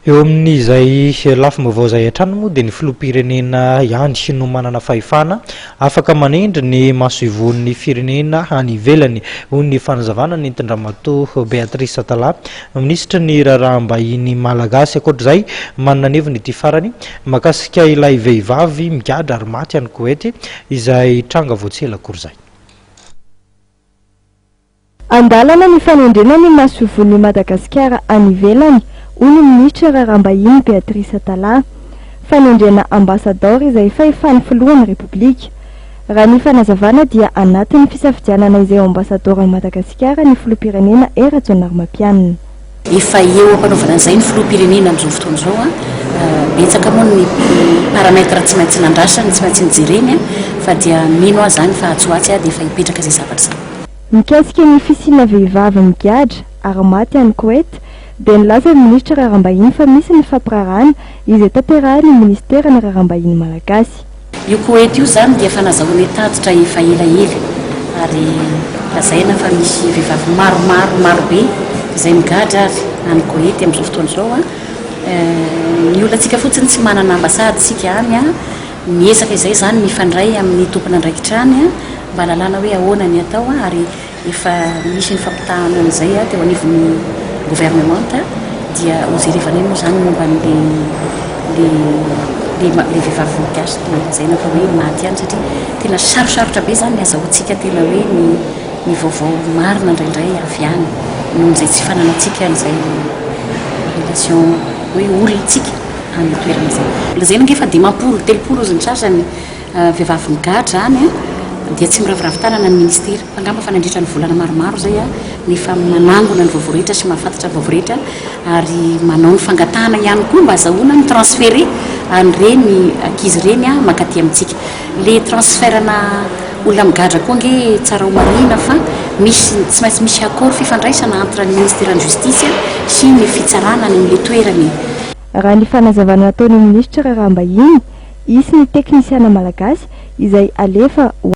Eo amin'izay lafim-baovao izay hatrany moa dia ny filoham-pirenena ihany no manana fahefana afaka manendry ny masoivohon'ny firenena any ivelany, hoy ny fanazavana nentin-dRamatoa Béatrice Atallah, minisitry ny raharaham-bahiny malagasy. Ankoatra izay, manana ny heviny ity farany mahakasika ilay vehivavy migadra ary maty any Koety izay tranga vao tsy ela akory izay. An-dalana ny fanendrena ny masoivohon'i Madagasikara any ivelany, hoy ny minisitry Raharaham-bahiny Béatrice Atallah. Fanendrena ambasadaoro izay fahefan'ny filohan'ny Repoblika. Raha ny fanazavana dia anatin'ny fisafidianana izay ho ambasadaoran'i Madagasikara ny filoham-pirenena Hery Rajaonarimampianina. Efa eo am-panaovana an'izay ny filoham-pirenena amin'izao fotoana izao. Betsaka moa ny paramètre tsy maintsy nandrasany, tsy maintsy nijereny fa dia mino aho izany fa atsy ho atsy dia efa hipetraka izay zavatra izay. Mikasika ny fisiana vehivavy migadra ary maty any Koety dia nilaza ny minisitry raharaham-bahiny fa misy ny fampiraharahana izay tanterahin'ny minisiteran'ny raharaham-bahiny malagasy. Io Koety io izany dia efa nazahoanay tatitra efa elaela ary lazaina fa misy vehivavy maromaro marobe izay migadra ary any Koety amin'izao fotoana izao. Ny olantsika fotsiny tsy manana ambasady isika any. Miezaka izay izany mifandray amin'ny tompon'andraikitra any mba hahalalana hoe ahoana ny atao ary efa nisy ny fampitahana an'izay teo anivon'ny governemanta dia hojerevanay moa izany momba an'le le le le vehivavy gasy le lazaina fa hoe maty any satria tena sarosarotra be izany ny azahoantsika tena hoe ny ny vaovao marina indraindray avy any noho izay tsy fananantsika an'izay relation hoe olontsika any an-toerana izay. Lazaina ange fa 50, 30 ozy ny sasany vehivavy migadra any dia tsy miraviravy tanana ny ministera. Fa angamba fa nandritra ny volana maromaro izay no efa manangona ny vaovao rehetra sy mahafantatra ny vaovao rehetra ary manao ny fangatahana ihany koa mba azahoana mi-transferer an'ireny ankizy ireny mankaty amintsika. Le transfert-na olona migadra koa ange tsara ho marihina fa misy tsy maintsy misy accord fifandraisana entre ny ministeran'ny justice sy ny fitsarana any amin'ilay toerana e. Raha ny fanazavana nataon'ny minisitry raharaham-bahiny, hisy ny teknisiana malagasy izay alefa ho.